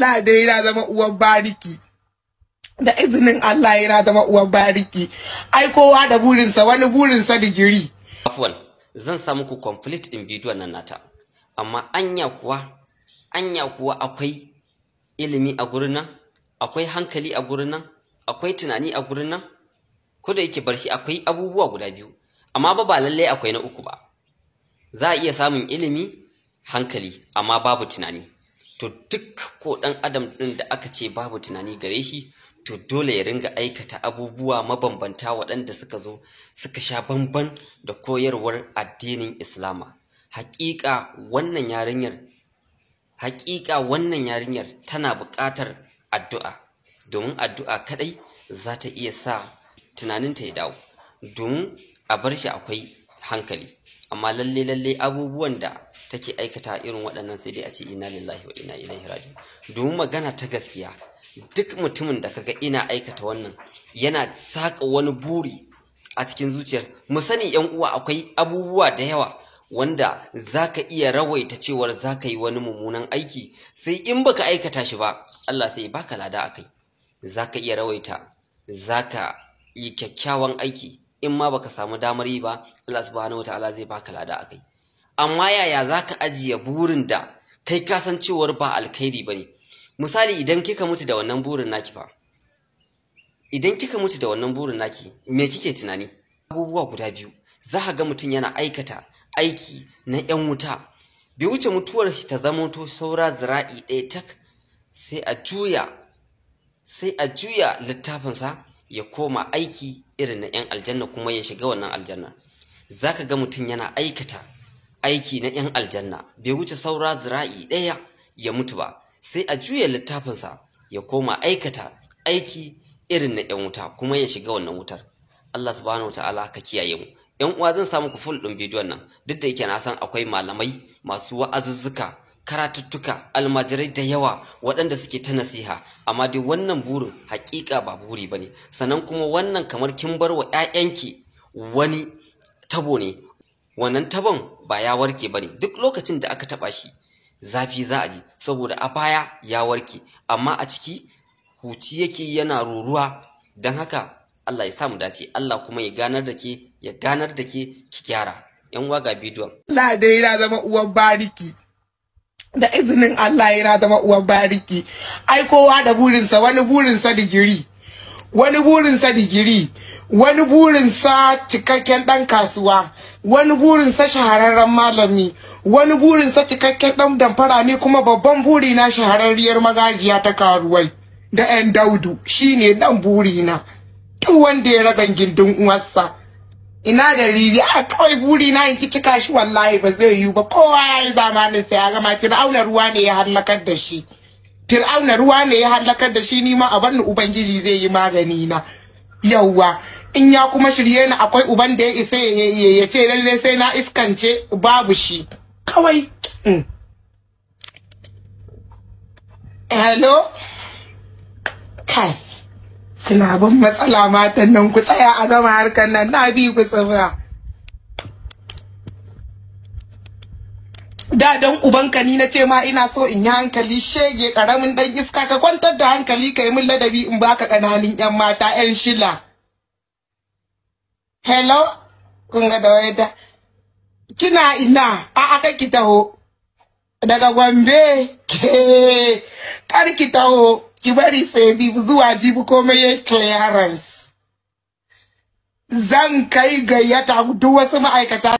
Allah dai na zama uwar bariki. Da izinin Allah yana zama uwar bariki. Ai kowa da burinsa, wani burinsa digiri. Afwan, zan sa muku complete din bidiyon nan nata. Amma anya kuwa akwai ilimi a gurin nan, akwai hankali a gurin nan, akwai tunani a gurin nan. Ko da yake bar shi akwai abubuwa guda biyu, amma ba lallai akwai na uku ba. Za a iya samun ilimi, hankali, amma babu tunani. To duk ko ɗan adam ɗin da aka ce babu tunani gare shi, to dole ya ringa aikata abubuwa mabambanta waɗanda suka zo suka sha bamban da koyarwar addinin Islama. Haƙiƙa wannan yarinyar tana buƙatar addu'a, domin addu'a kaɗai za ta iya sa tunaninta ya dawo, domin a bar shi akwai hankali. Amma lalle abubuwan da take aikata irin waɗannan sai dai a ce inna lillahi wa inna ilaihi raji'un. Domin magana ta gaskiya, duk mutumin da kaga ina aikata wannan yana saka wani buri a cikin zuciyar. Mu sani yan uwa, akwai abubuwa da yawa wanda zaka iya rawaita cewar zaka yi wani mummunan aiki, sai in baka aikata shi ba Allah sai baka lada akai. Zaka iya rawaita zaka yi kyakkyawan aiki, in ma baka samu damar yi ba Allah subhanahu wataala zai baka lada akai. Amma yaya zaka ajiye burin da kai ka san cewar ba alkhairi bane? Misali, idan kika mutu da wannan burin naki fa, idan kika mutu da wannan burin naki, me kike tunani? Abubuwa guda biyu. Za ka ga mutum yana aikata aiki na yan wuta, bai wuce mutuwar shi ta zama to saura zira'i ɗaya tak, sai a juya littafinsa ya koma aiki irin na yan aljanna kuma ya shiga wannan aljanna. Za ka ga mutum yana aikata aiki na yan aljanna, bai wuce saura zira'i ɗaya ya mutu ba, sai a juya littafinsa ya koma aikata aiki irin na 'yan wuta kuma ya shiga wannan wutar. Allah subhanahu wataala ka kiyaye mu. 'Yan uwa, zan samu ku full ɗin bidiyon nan, duk da yake na san akwai malamai masu wa'azuzzuka, karatuttuka, almajirai da yawa waɗanda suke ta nasiha, amma dai wannan burin haƙiƙa ba buri bane. Sannan kuma wannan kamar kin bar wa 'ya'yanki wani tabo ne, wannan tabon ba ya warke bane. Duk lokacin da aka taɓa shi zafi za a ji, saboda a baya ya warke, amma a ciki huci yake yana ruruwa. Don haka Allah ya samu dace, Allah kuma ya ganar da ke, ya ganar da ke ki gyara. Yan uwa, ga bidiyon. Allah dai na zama uwar bariki. Da izinin Allah yana zama uwar bariki. Ai kowa da burinsa, wani burinsa digiri, wani burinsa digiri, wani burinsa cikakken ɗan kasuwa, wani burinsa shahararren malami, wani burinsa cikakken ɗan damfara ne, kuma babban buri na shahararriyar magajiya ta karuwai da 'yan daudu shine ɗan burina. Duk wanda ya ragan gindin uwarsa, ina da riri a kawai burina in ki cika shi, wallahi ba zai yiwu ba. Kowa ya yi zamanin sa ya gama. Fir'auna ruwa ne ya hallakar da shi, Fir'auna ruwa ne ya hallakar da shi. Ni ma a barni Ubangiji zai yi magani na. Yauwa, in ya kuma shirye ni, akwai uban da ya isa ya ce lalle sai na iskance? Babu shi kawai. Hello, kai suna ban matsala matan nan, ku tsaya a gama harkar nan, na bi ku tsibira. Da dan ubanka ni na ce ma ina so in yi hankali, shege karamin dan iska, ka kwantar da hankali, ka yi min ladabi in baka kananan yan mata yan shila. Hello, kun ga da wayata. Kina ina? A aka ki taho daga Gombe, ke kar ki taho, ki bari sai jibi zuwa jibi komai ya clearance. Zan kai gayyata duk wasu ma'aikata.